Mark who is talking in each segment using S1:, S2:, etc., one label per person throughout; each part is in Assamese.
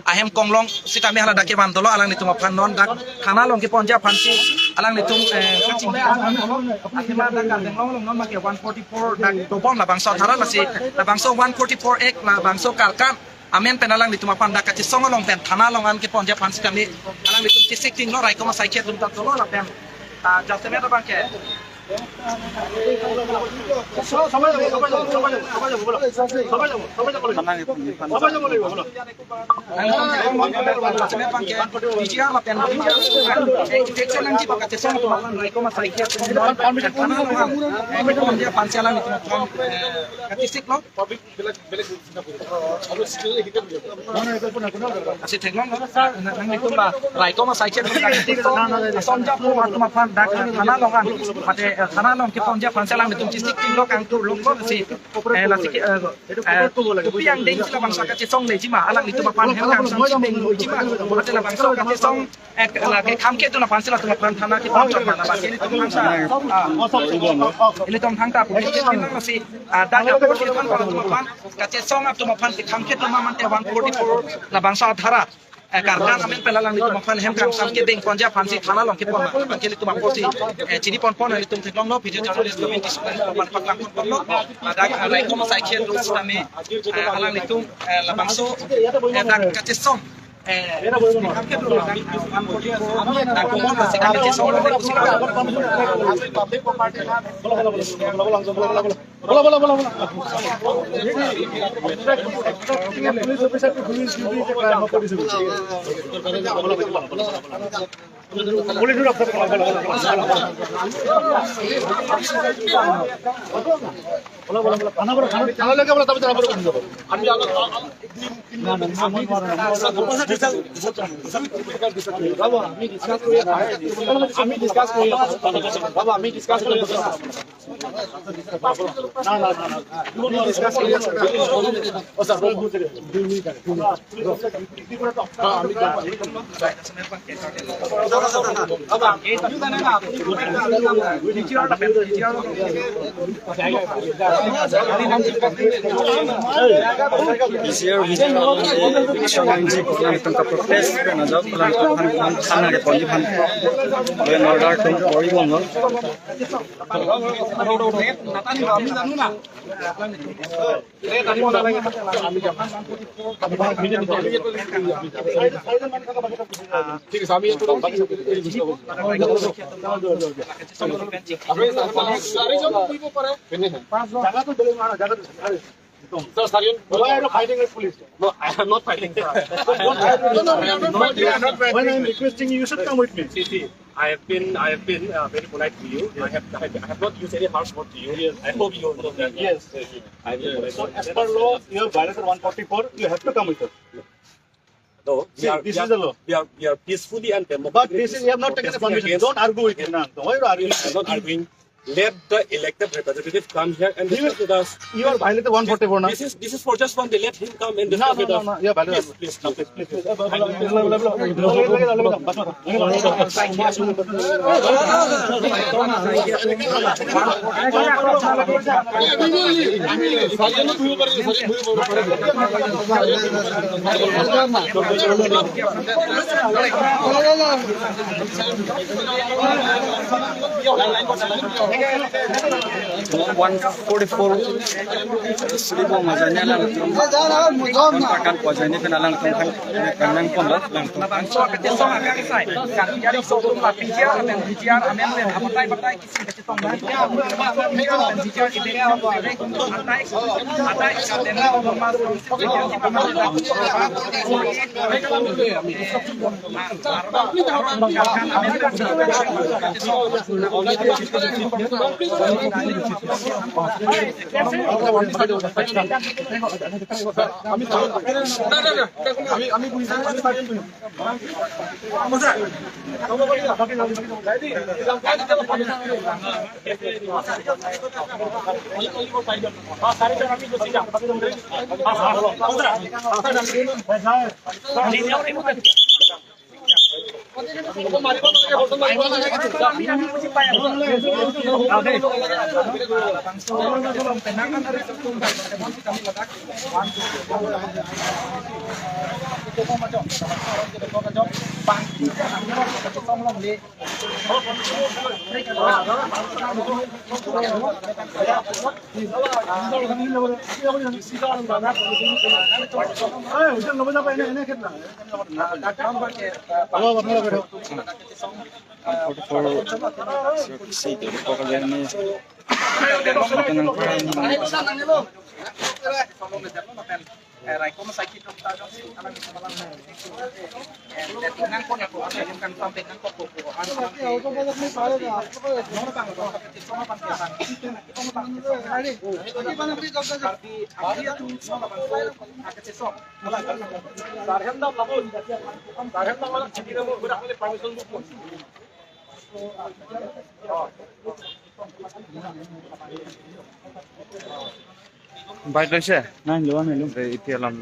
S1: Ahem konglong sitami hala dake bandolo alang ni tuma phanon dak thana long ki ponja phansi alang ni tum kaching athima dak kandeng long long non make 144 dak dobom la bangso thara lasi la bangso 144 ek la bangso kalkan amen penalang ni tuma phan dak kachi song long pen thana long an ki ponja phansi kami alang ni tum chisik ting lo rai koma saikhe tum tak dolo la pen jaseme da bangke থানা লং কি পঞ্জা ফানসালাং নিতুম চিস্তিক তিং লক ang tur long lo si la si piang ding la bangsa ka song le jima alang nitum pan hem kang sang ding loi jima mate la bangsa ka song ek la ke kham ke tu na fansala tu pan thana ki pan chon na ba ke nitum bangsa ile tom thang ta pu ke tin la si da ka por ki pan tu pan ka song ap tu pan ki kham ke tu ma man te 144 la bangsa dhara karkan amen pelalang nitum phan hem kang sam ke ding ponja phansi thana long ke pon ma ke nitum posi chini pon pon nitum thek long lo video journalist community pan paklang pon lo dak lai kom sai khe lu stame alang nitum la bangso dak ka song kham ke lu dak 144 dak komon la ka song la kusi
S2: public property বলা বলা বলা বলা বলা বলা বলা বলা police officer police duty crime কৰিছে পুলিশ বলা বলা বলা থানা বলা থানা লাগে বলা তবে থানা বলা
S3: আমি আমি ডিসকাস করি বাবা আমি ডিসকাস করি
S2: না না না না ডিসকাস করি
S3: ও স্যার
S2: ঠিক আছে আমি
S3: Sir,
S2: why are you fighting with police?
S3: No, I am not fighting.
S2: No, we are not fighting. When I am requesting you, you should come with me.
S3: See, I have been very polite to you. I have not used any harsh word to you. Yes. I hope you know that.
S2: Yes.
S3: I have been polite.
S2: So as per law, you have violated 144. You have to come with us.
S3: No,
S2: see, this is the law.
S3: We are peacefully and democratically.
S2: But this is, you have not taken the permission. Don't argue with me. Why are you arguing?
S3: I am not arguing. Let the elected representative come here and discuss with us.
S2: You are violated 144 now.
S3: This is for just one day. Let him come and discuss with us.
S2: No, you are violated.
S3: Please, please, please.
S4: 144 sribo majanya lang kan pojani penalang tongkan kanang pondok lang
S1: tongkan so ke song akang sai kan jari so tum la PGR amen PGR amen le abatai batai kisi ke tong na PGR ide atai atai den la mas
S4: Bike লৈছে নাই লোৱা নাই এতিয়া ল'ম।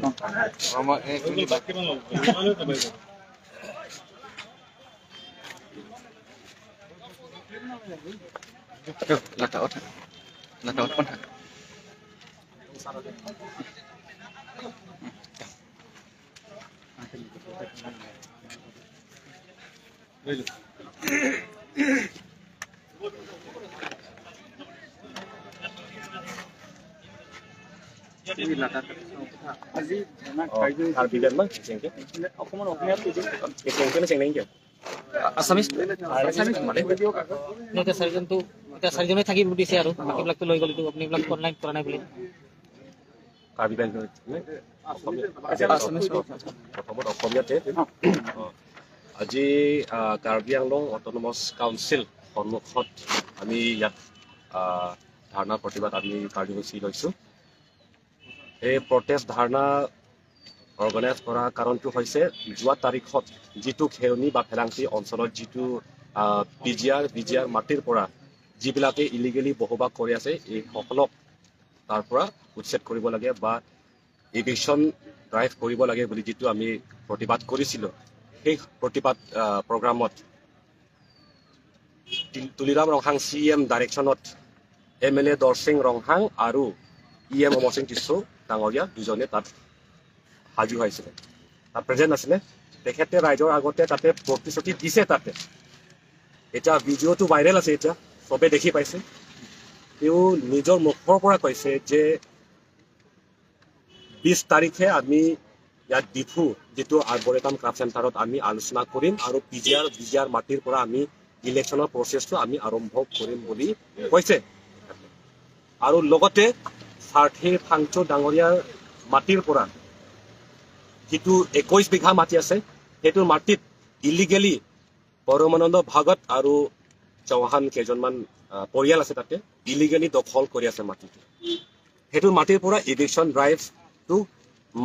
S5: চাৰিজনে থাকিব দিছে আৰু বাকীবিলাকতো লৈ গ'ল, আপুনি এইবিলাক অনলাইন কৰা নাই বুলি।
S3: প্ৰথমত অসমীয়াতে আজি কাৰ্বি আংলং অট'নমাছ কাউন্সিল সন্মুখত আমি ইয়াত ধৰ্ণা প্ৰতিবাদ আমি কাৰ্যসূচী লৈছোঁ। এই প্ৰটেষ্ট ধৰ্ণা অৰ্গেনাইজ কৰাৰ কাৰণটো হৈছে যোৱা তাৰিখত যিটো খেৰণি বা ফেলাংচি অঞ্চলত যিটো পি জি আৰ মাটিৰ পৰা যিবিলাকে ইলিগেলি বসবাস কৰি আছে এইসকলক তাৰ পৰা উচ্ছেদ কৰিব লাগে বা ইভিকশ্যন ড্ৰাইভ কৰিব লাগে বুলি যিটো আমি প্ৰতিবাদ কৰিছিলোঁ, সেই প্ৰতিবাদ প্ৰগ্ৰামত তুলিৰাম ৰংহাং চি এম ডাইৰেকশ্যনত M L A Dorsing Ronghang আৰু E M Amar Singh tissue ডাঙৰীয়া দুজনে তাত সাজু হৈছিলে, তাত প্ৰেজেণ্ট আছিলে। তেখেতে ৰাইজৰ আগতে তাতে প্ৰতিশ্ৰুতি দিছে। তাতে এতিয়া ভিডিঅ'টো ভাইৰেল আছে, এতিয়া চবে দেখি পাইছে। তেওঁ নিজৰ মুখৰ পৰা কৈছে যে 20 তাৰিখে আমি ইয়াত ডিফু যিটো আৰ্বৰেটাম ক্ৰাফ্ট চেণ্টাৰত আমি আলোচনা কৰিম আৰু পি জি আৰ মাটিৰ পৰা আমি ইলেকশ্যনৰ প্ৰচেছটো আমি আৰম্ভ কৰিম বুলি কৈছে। আৰু লগতে সাৰ্থী ফাংচু ডাঙৰীয়াৰ মাটিৰ পৰা যিটো 21 বিঘা মাটি আছে, সেইটো মাটিত ইলিগেলি পৰমানন্দ ভাগত আৰু চৌহান কেইজনমান পৰিয়াল আছে, তাতে ইলিগেলি দখল কৰি আছে মাটিটো। সেইটো মাটিৰ পৰা ইভিকশ্যন ড্ৰাইভটো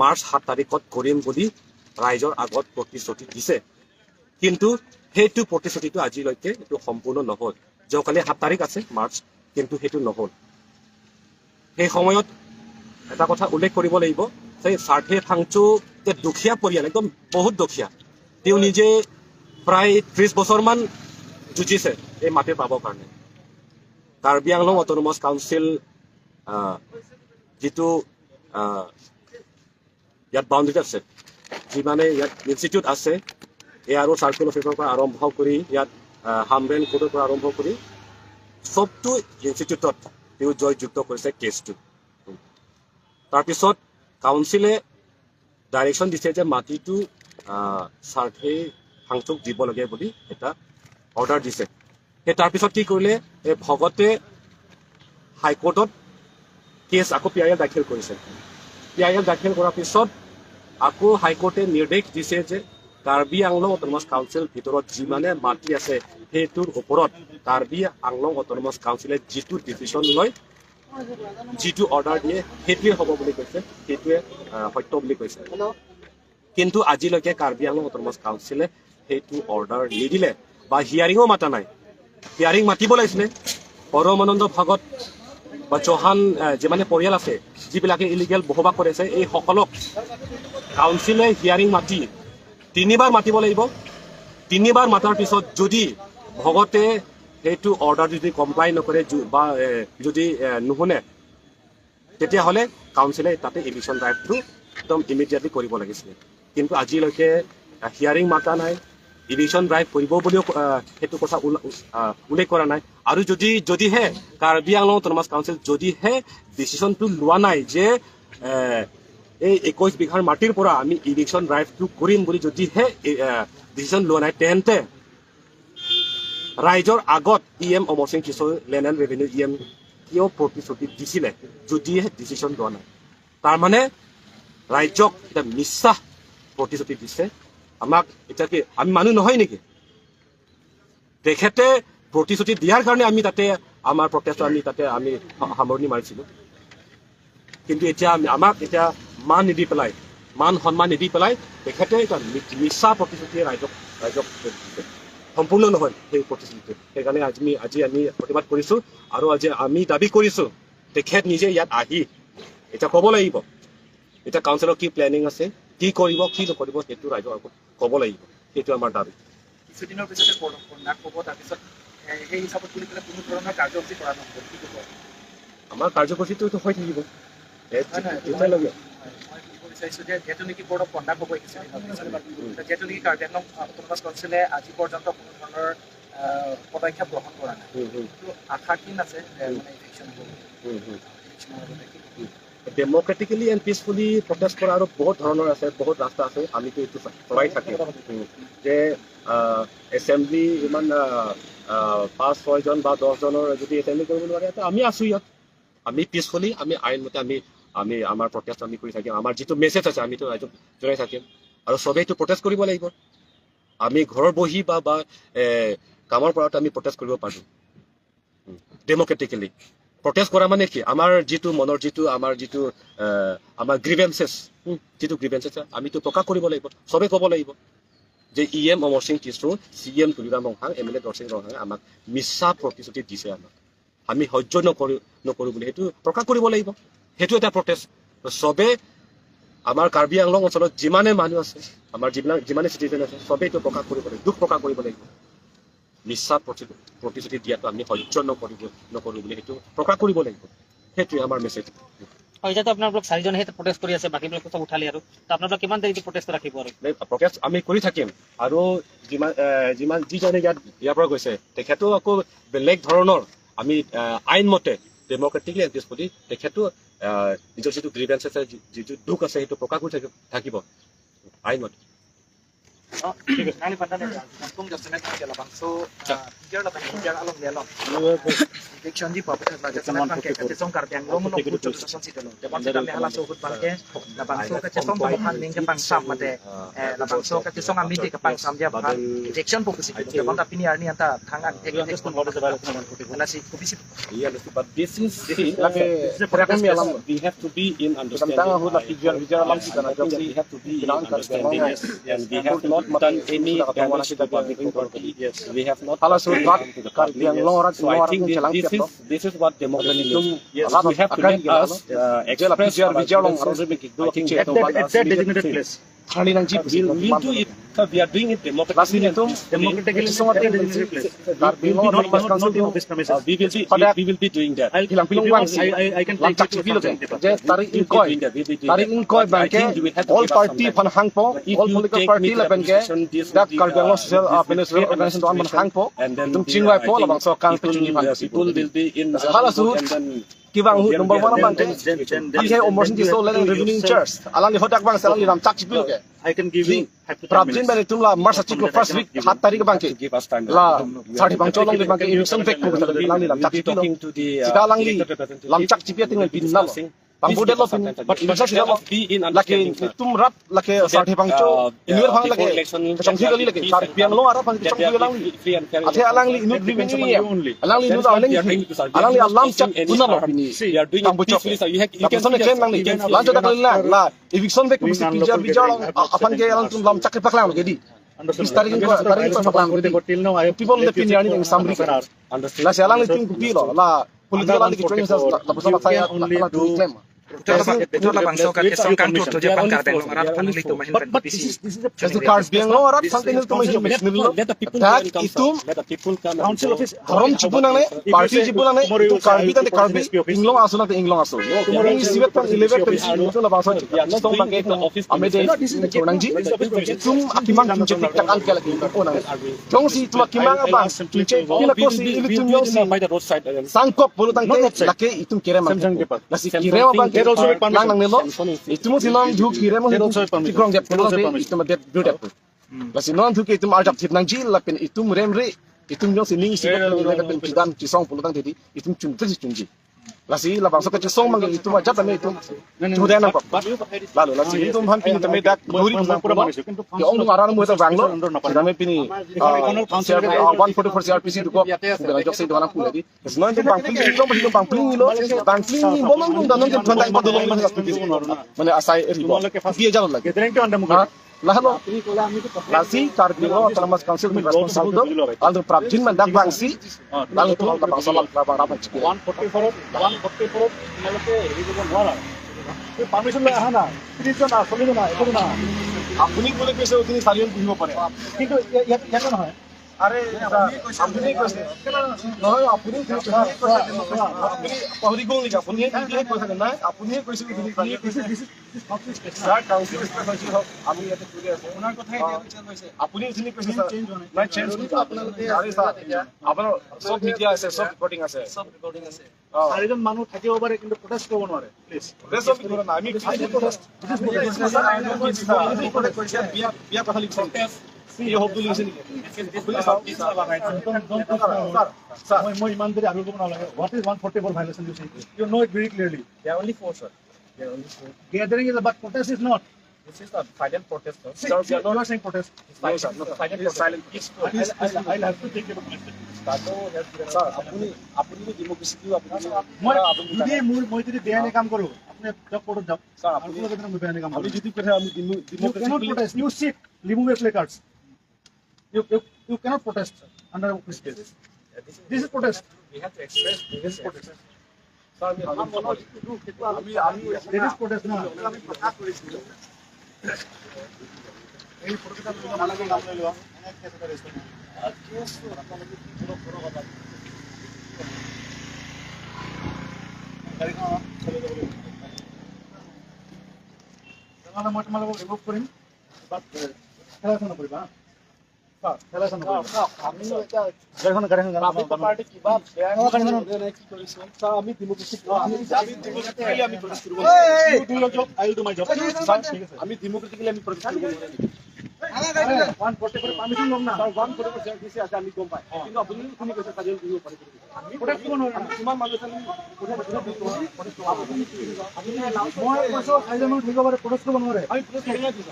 S3: মাৰ্চ 7 তাৰিখত কৰিম বুলি ৰাইজৰ আগত প্ৰতিশ্ৰুতি দিছে, কিন্তু সেইটো প্ৰতিশ্ৰুতিটো আজিলৈকে এইটো সম্পূৰ্ণ নহ'ল। যোৱাকালি 7 তাৰিখ আছে মাৰ্চ, কিন্তু সেইটো নহ'ল। সেই সময়ত এটা কথা উল্লেখ কৰিব লাগিব, সেই সাৰ্থে ফাংচু যে দুখীয়া পৰিয়াল, একদম বহুত দুখীয়া, তেওঁ নিজে প্ৰায় 30 বছৰমান যুঁজিছে এই মাটি পাবৰ কাৰণে। কাৰ্বি আংলং অট'নমাছ কাউন্সিল যিটো ইয়াত বাউণ্ডেৰী আছে, যিমানে ইয়াত ইনষ্টিটিউট আছে, এ আৰ অ' চাৰ্কেল অফিচৰ পৰা আৰম্ভ কৰি ইয়াত হামৰেন কোৰ্টৰ পৰা আৰম্ভ কৰি চবটো ইনষ্টিটিউটত তেওঁ জয়যুক্ত কৰিছে কেছটো। তাৰপিছত কাউন্সিলে ডাইৰেকশ্যন দিছে যে মাটিটো চাৰ্ভে ফাংচুক দিব লাগে বুলি এটা অৰ্ডাৰ দিছে। সেই তাৰপিছত কি কৰিলে, এই ভগতে হাইকোৰ্টত কেছ আকৌ পি I L দাখিল কৰিছে। পি I L দাখিল কৰাৰ পিছত আকৌ হাইকোৰ্টে নিৰ্দেশ দিছে যে কাৰ্বি আংলং অট'নমাছ কাউন্সিল ভিতৰত যিমানে মাটি আছে, সেইটোৰ ওপৰত কাৰ্বি আংলং অট'নমাছ কাউন্সিলে যিটো ডিচিশ্যন লয়, যিটো অৰ্ডাৰ দিয়ে, সেইটোৱে হ'ব বুলি কৈছে, সেইটোৱে সত্য বুলি কৈছে। কিন্তু আজিলৈকে কাৰ্বি আংলং অট'নমাছ কাউন্সিলে সেইটো অৰ্ডাৰ নিদিলে বা হিয়াৰিঙো মাতা নাই। হিয়াৰিং মাতিব লাগিছিলে। পৰমানন্দ ভাগত বা চৌহান যিমানে পৰিয়াল আছে, যিবিলাকে ইলিগেল বসবাস কৰিছে, এই সকলক কাউন্সিলে হিয়াৰিং মাতি তিনিবাৰ মাতিব লাগিব। তিনিবাৰ মাতাৰ পিছত যদি ভগতে সেইটো অৰ্ডাৰ যদি কমপ্লাই নকৰে বা যদি নুশুনে, তেতিয়াহ'লে কাউন্সিলে তাতে ইভিকশ্যন ড্ৰাইভটো একদম ইমিডিয়েটলি কৰিব লাগিছিলে। কিন্তু আজিলৈকে হিয়াৰিং মাতা নাই, ইভিকশ্যন ড্ৰাইভ কৰিব বুলিও সেইটো কথা উল্লেখ কৰা নাই। আৰু যদিহে কাৰ্বি আংলং অট'নমাছ কাউন্সিল যদিহে ডিচিশ্যনটো লোৱা নাই যে এই 21 বিঘাৰ মাটিৰ পৰা আমি ইভিকশ্যন ড্ৰাইভটো কৰিম বুলি, যদিহে ডিচিশ্যন লোৱা নাই, তেন্তে ৰাইজৰ আগত E M Amar Singh Kishore, land and revenue E M কিয় প্ৰতিশ্ৰুতি দিছিলে, যদিহে ডিচিশ্যন লোৱা নাই? তাৰমানে ৰাইজক এটা মিছা প্ৰতিশ্ৰুতি দিছে। আমাক এতিয়া কি আমি মানুহ নহয় নেকি? তেখেতে প্ৰতিশ্ৰুতি দিয়াৰ কাৰণে আমি তাতে আমাৰ প্ৰটেষ্ট আমি তাতে আমি সামৰণি মাৰিছিলোঁ। কিন্তু এতিয়া আমাক এতিয়া মান নিদি পেলাই, মান সন্মান নিদি পেলাই তেখেতে এটা মিছা প্ৰতিশ্ৰুতিয়ে ৰাইজক দিছে। সম্পূৰ্ণ নহয় সেই প্ৰতিশ্ৰুতিটো। সেইকাৰণে আজি আমি প্ৰতিবাদ কৰিছোঁ আৰু আজি আমি দাবী কৰিছোঁ, তেখেত নিজে ইয়াত আহি এতিয়া ক'ব লাগিব, এতিয়া কাউন্সিলৰ কি প্লেনিং আছে, কি কৰিব কি নকৰিব, সেইটো ৰাইজৰ আগত ক'ব লাগিব। সেইটো আমাৰ দাবী।
S1: কিছুদিনৰ পিছতে কোৰ্ট অফ কণ্ডাক্ট হ'ব, তাৰপিছত সেই হিচাপত বুলি পেলাই কোনো ধৰণৰ কাৰ্যসূচী কৰা নহ'ব, কি ক'ব?
S3: আমাৰ কাৰ্যসূচীটো হৈ থাকিব
S1: নহয়,
S3: তেতিয়ালৈকে।
S1: হয়, মই সুধিব বিচাৰিছোঁ যে যিহেতু নেকি কোৰ্ট অফ কণ্ডাক্ট হ'ব কিছুদিনৰ পিছত, যিহেতু নেকি কাৰ্বি আংলং অট'নমাছ কাউন্সিলে আজি পৰ্যন্ত কোনো ধৰণৰ পদক্ষেপ গ্ৰহণ কৰা নাই, কিন্তু আশা কি আছে যে মানে ইভিকশ্যন হ'ব ইভিকশ্যনৰ লগতে কি ক'ব?
S3: ডেম'ক্ৰেটিকেলি এণ্ড পিচফুলি প্ৰটেষ্ট কৰা আৰু বহুত ধৰণৰ আছে, বহুত ৰাস্তা আছে। আমিতো এইটো চলাই থাকিম যে এছেম্বলি ইমান পাঁচ ছয়জন বা 10জনৰ যদি এছেম্বলি কৰিব নোৱাৰে, তো আমি আছোঁ ইয়াত। আমি পিচফুলি, আমি আইনমতে আমি আমি আমাৰ প্ৰটেষ্ট আমি কৰি থাকিম। আমাৰ যিটো মেছেজ আছে, আমিতো ৰাইজক জনাই থাকিম আৰু চবেইটো প্ৰটেষ্ট কৰিব লাগিব। আমি ঘৰৰ বহি বা কামৰ পৰাতো আমি প্ৰটেষ্ট কৰিব পাৰোঁ। ডেম'ক্ৰেটিকেলি প্ৰটেষ্ট কৰা মানে কি? আমাৰ যিটো মনৰ যিটো আমাৰ যিটো আমাৰ গ্ৰিভেঞ্চেছ, যিটো গ্ৰিভেঞ্চেছ আমিতো প্ৰকাশ কৰিব লাগিব। চবে ক'ব লাগিব যে E M Amar Singh Tisso, C M Tuliram Ronghang, M L A Dorsing ৰংহাঙে আমাক মিছা প্ৰতিশ্ৰুতি দিছে, আমাক আমি সহ্য নকৰোঁ বুলি সেইটো প্ৰকাশ কৰিব লাগিব। সেইটো এটা প্ৰটেষ্ট। চবে আমাৰ কাৰ্বি আংলং অঞ্চলত যিমানে মানুহ আছে, আমাৰ যিবিলাক যিমানে চিটিজেন আছে, চবেই এইটো প্ৰকাশ কৰিব লাগিব, দুখ প্ৰকাশ কৰিব লাগিব। মিছা প্ৰতিশ্ৰুতি দিয়াটো আমি সহ্য নকৰোঁ বুলি সেইটো প্ৰকাশ কৰিব লাগিব। সেইটোৱে আমাৰ মেছেজ।
S5: হয়, এতিয়াতো আপোনালোক চাৰিজনহে প্ৰটেষ্ট কৰি আছে, বাকীবিলাক চব উঠালে আৰু তো আপোনালোক কিমান দেৰি প্ৰটেষ্ট ৰাখিব আৰু?
S3: প্ৰটেষ্ট আমি কৰি থাকিম। আৰু যিমান যিজনে ইয়াৰ পৰা গৈছে, তেখেতো আকৌ বেলেগ ধৰণৰ আমি আইনমতে ডেম'ক্ৰেটিকলি এণ্ড পিচফুলি তেখেতো নিজৰ যিটো গ্ৰিভেঞ্চ আছে, যিটো দুখ আছে, সেইটো প্ৰকাশ কৰি থাকিব আইনমতে।
S1: Ngali pandan ya, kung just met ke labang so biar labang biar along le along. Eviction di pa la just met ke ke song kar biang long no put just son sitelo. De bon ta me hala so hut ban ke labang so ke song to phan ning ke pang sam mate labang so ke song ami ke pang sam ja phan eviction po kusi de bon ta pini arni anta thang an tek tek ala si kubisi.
S3: Yeah, but this is we have to be in understanding. I think we have to be in understanding, and we have not done any damage to public property. Yes, we have not harmed to the public. Yes. So I think this is what democracy means. Yes, we have to let us express our grievances. I think
S2: At that designated place. tharli nang ji
S3: we'll do it. So we are doing it democratically.
S2: Democratically.
S3: We will be doing that.
S2: I can take it. All party phan hangpo, all political party la benke that Karbi Anglong social organization don man hangpo, tum chingwai po la bangso kang pe chungi phan
S3: people will be in
S2: halasu kibang hu number 1 bang ke omosin ti so le revenue in church alang ni hodak bang salang ni ram chak chipil ke
S6: I can give you 5 to 10
S2: prabjin bane tum la marsa chiklo first week 7 tarik bang ke
S3: give us time
S2: la 30 bang cholong ni bang ke election back ko alang ni ram chak chipil
S3: talking to the
S2: sida alang ni lam chak chipia ting bin na bang bodel lo pin
S3: but
S2: election
S3: be in
S2: lake tum rap lake 30 bang cho inwer phang lake chongthi gali lake sar piang lo ara phang chongthi alang ni athe alang ni inu revenue alang ni inu alang ni alang ni alam chak una lo pini
S3: we are doing it peacefully, sir. You can
S2: see claim lang ni lan cho tak la la eviction back ko pija bija afan ke alang tum lam chak paklang ke di tarik paklang ke people le pin yani samri la se alang ni tum ku pi lo la political lang ki training la pasal saya la claim
S1: Ito la bangso ka kesong kan to Japan Karbi Anglong arat phan li to mahin
S6: but this is a
S2: Karbi Anglong arat phan li to mahin
S3: let the people
S2: itum
S3: let the people come
S6: council office
S2: horom chibu nang ne party chibu nang ne to Karbi ta Karbi Inglong asu na Inglong asu tomorrow is siwet pan 11 pe to la bangso to bang ke ame de nang ji tum akimang tum chetik takal ke lagi ko nang jong si tum akimang abang tum che pina ko si tum yong si
S3: by the roadside
S2: sangkop bolu tang ke lake itum kerema la si kerema bang
S6: there also be
S2: lang nang nelo itu mo sinong dhu kire mo tikrong dep itu mo dep du dep la sinong dhu ke itu arjap thip nang ji la pen itu rem re itu nyong sining si la pen kidan chi song pulu tang dedi itu chum chi chum ji la si la bangso ke chi song mang itu ma jat ame itu chu den pa la lo la si itu han pin tame dak duri
S6: pura manisu kintu
S2: ke ong aran mo ta banglo tame pini 144 CRPC du ko la jok si do na pula di sinong itu bang pling long bang pling lo bang pling ni bomong dum danong ke thon dai pa dolong man মানে asai ribo দিয়ে জানো লাগে
S6: গেদারিংটো আন্ডার মুখ
S2: lahalo lasi Karbi Anglong Autonomous Council responsible aldo prabjin man dak bangsi lalu tu la bangsa la bang rapan
S6: 144 144 তোমালোকে হেৰি কৰিব নোৱাৰা পাৰমিশন লৈ আহা না 30 জন 40 জন একো না
S2: আপুনি কোনে কৈছে উখিনি চাৰিজন পুহিব পাৰে
S6: কিন্তু ইয়াতে নহয়
S2: আৰে আপুনি কৈছে নহয় আপুনি কৈছে আপুনি পাহৰি গ'ল নেকি আপুনি কৈছে নাই আপুনিয়ে কৈছে স্যাৰ কাউন্সিল আমি ইয়াতে কৰি আছো
S4: আপোনাৰ কথা এতিয়া চেঞ্জ হৈছে
S2: আপুনি উঠিনি কৈছে স্যাৰ নাই চেঞ্জ আপোনালোকে আৰে স্যাৰ আপোনাৰ চব মিডিয়া আছে চব ৰেকৰ্ডিং আছে
S4: চব ৰেকৰ্ডিং আছে
S6: চাৰিজন মানুহ থাকিব পাৰে কিন্তু প্ৰটেষ্ট কৰিব নোৱাৰে প্লিজ
S2: প্ৰটেষ্ট কৰিব না আমি প্ৰটেষ্ট বিয়া বিয়া কথা লিখিছে এই শব্দ লিখিছে নেকি
S6: মই ইমান দেৰি আগ্ৰহ কৰিব নালাগে what is 144 violation you see you know it very clearly
S4: There are only 4, sir. There are only 4.
S6: Gathering is but protest is not.
S4: This is a silent protest, sir.
S6: See, see, you are saying protest.
S2: No, sir. No, silent protest. Silent protest.
S6: I'll have to take you to police station.
S2: Sir, আপুনি democracy কি আপুনি
S6: মই যদি মই যদি বেআইনী কাম কৰো আপুনি যাওক কোৰ্টত যাওক
S2: স্যাৰ আপুনি
S6: আপুনি বেআইনী কাম
S2: আমি যদি কথা আমি
S6: democracy cannot protest. You sit, remove your placards. You cannot protest under this case. This is protest.
S4: We have to express
S6: this is protest.
S2: Sir আমি আমি
S6: This is protest না
S4: আমি প্ৰকাশ কৰিছিলো
S6: এই ফটোটা তুমি নালাগে নাম লৈ লোৱা এনে কেছ এটা ৰেজিষ্টাৰ গাড়ীখন চলি যাব লাগিব তেনেহ'লে মই তোমালোকক ৰিমুভ কৰিম বাট খেলা এখন নকৰিবা খেলা এখন নকৰিবা
S2: আমি এটা
S6: গাড়ীখন গাড়ীখন
S2: পাৰ্টি কিবা বেয়া কি কৰিছে স্যাৰ আমি ডেমোক্ৰেসি আমি ডেমোক্ৰেটিক্যালি আমি প্ৰটেষ্ট কৰিব
S6: You do your job, I will do my job. ঠিক আছে
S2: আমি ডেমোক্ৰেটিক্যালি আমি প্ৰটেষ্ট কৰিব নোৱাৰিম
S6: 144 পাৰমিশন ল'ম না
S2: স্যাৰ 144 CRPC আছে আমি গম পাই কিন্তু আপুনি কোনে কৈছে কাজিয়া কৰিব পাৰে
S6: আমি প্ৰটেষ্ট কৰিব নোৱাৰো
S2: আমি কিমান মানুহ আছে
S6: মই কৈছো চাৰিজন মানুহ থাকিব পাৰে প্ৰটেষ্ট কৰিব নোৱাৰে
S2: আমি প্ৰটেষ্ট কৰিব নোৱাৰো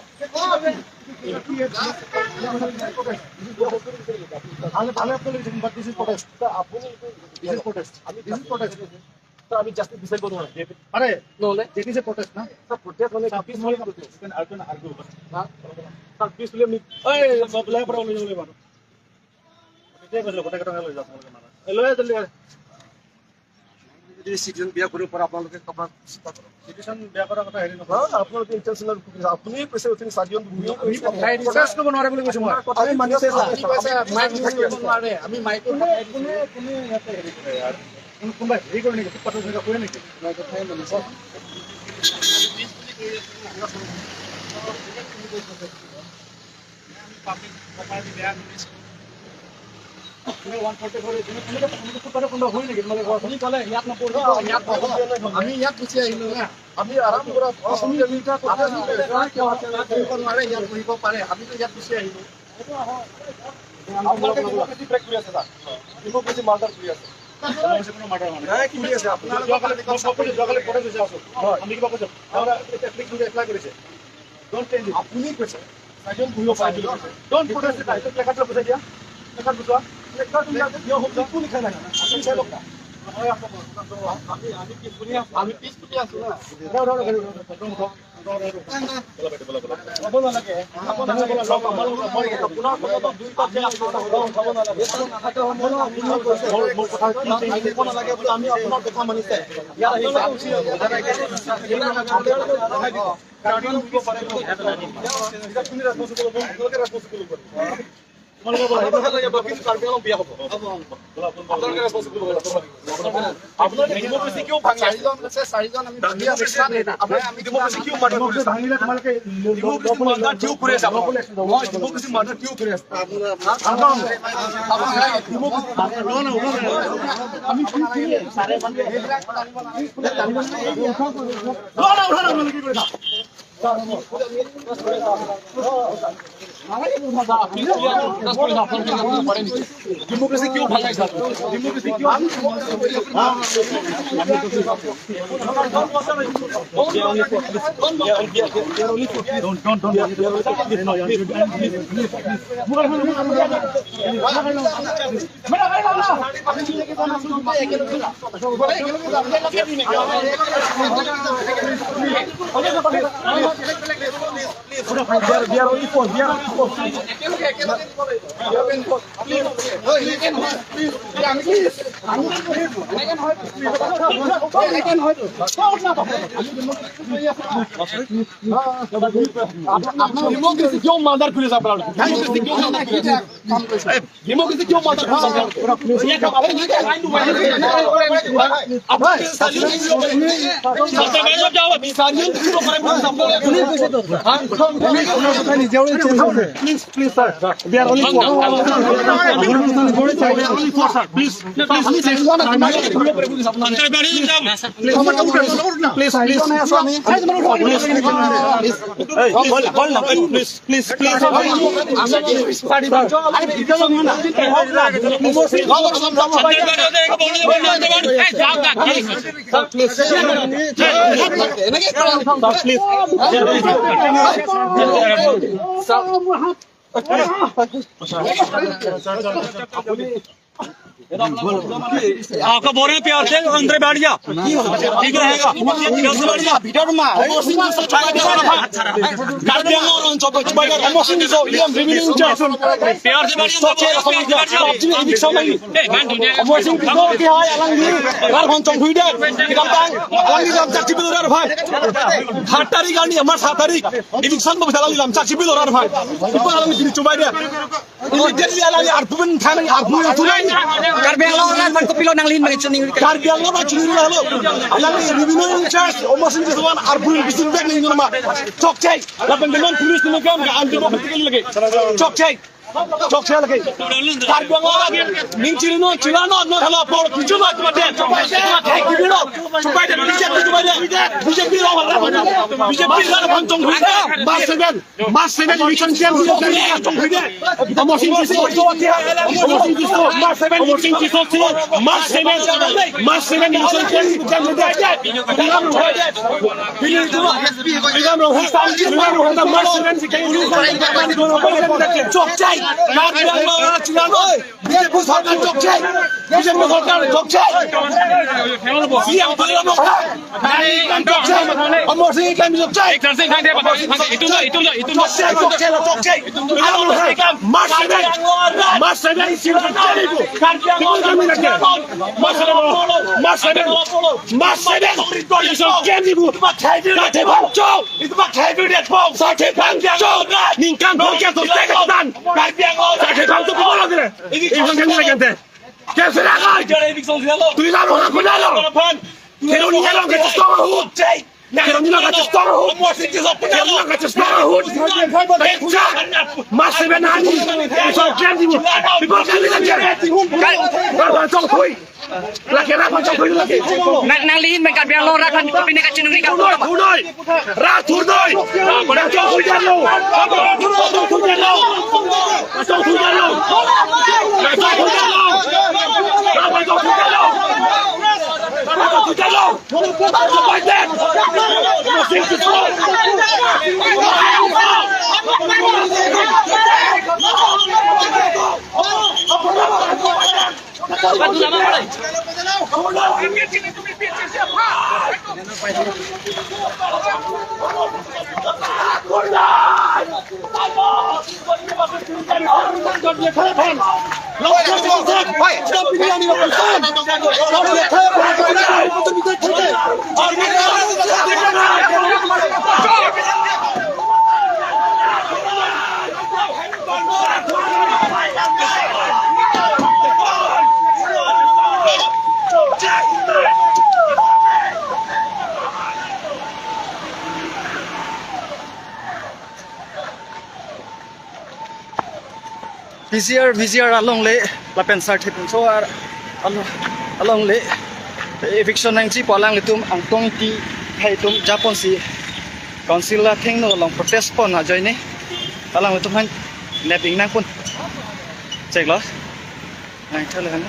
S6: ভালে ভালে আপুনি but this is protest
S2: আপুনি
S6: this is protest
S2: আমি
S6: this is protest
S2: sir আমি জাস্টিস বিচাৰিব নোৱাৰো
S6: আৰে
S2: নহ'লে
S6: that is a protest না
S2: স্যাৰ প্ৰটেষ্ট মানে পিছফুলি
S6: you can argue but
S2: sir পিছফুলি আমি
S6: এই ওলাই পৰা ওলাই যাব লাগিব তেতিয়াই কৈছিলো গোটেই কেইটা লৈ যাওক তোমালোকে মানুহ লৈ জলদি
S2: চিটিজেন বিয়া কৰিব পাৰে আপোনালোকে আপোনাৰ চিন্তা কৰক।
S6: চিটিজেন বিয়া কৰাৰ কথা হেৰি নকৰে।
S2: আপোনালোকে ইণ্টেনশ্যনেল আপুনি কৈছে উঠিন চাৰিজন
S6: প্ৰটেষ্ট কৰিব নোৱাৰে বুলি কৈছো মই।
S2: আমি মানিছে
S6: নোৱাৰে, আমি মাইকো কোনে কোনে ইয়াতে হেৰি কৰে ইয়াৰ কোনোবাই হেৰি কৰে নেকি? ফুটপাথত এনেকুৱা কৰে নেকি?
S2: আমি ইয়াত গুচি আহিলো না, আমি আৰাম কৰা নোৱাৰে, ইয়াত বহিব পাৰে, আমিতো ইয়াত গুচি আহিলো। আপোনালোকে ডেমক্ৰেচি ব্ৰেক কৰি আছে ছাৰ, ডেমক্ৰেচি মাৰ্ডাৰ কৰি আছে। আপুনি কৈছে চাৰিজন বহিব পাৰে বুলি কৈছে।
S6: Don't protest, এইটো প্লেকাৰ্ডটো বুজাই দিয়া, প্লেকাৰ্ড বুজোৱা,
S2: প্লেকাৰ্ডটো ইয়াতে দিয়া হ'ব, একো লিখা নাই, আপুনি চাই লওক না। আমি পিছ ফুটি আছো না। আমি আপোনাৰ কথা মানিছে ডেমোক্ৰেসি কিয় ভাঙাই স্যার? ডেমোক্রেসি কিয় ডেমোক্রেসি কিয় মার্ডার করেছে আপনারা? ডেমোক্রেসি কিয় মার্ডার করেছে? ডেমোক্রেসি কিয় মার্ডার করেছে
S3: आपका बोल रहे प्यार से अंदर बैठ जा, ठीक रहेगा। प्यार से सात तारीख
S4: VGR along le lapen sar thepun so ar along le eviction nang chi palang le tum angtong ti hai tum Japan si council la theng no long protest pon ha joine alang le tum han napping nang pun check lo nang thale han.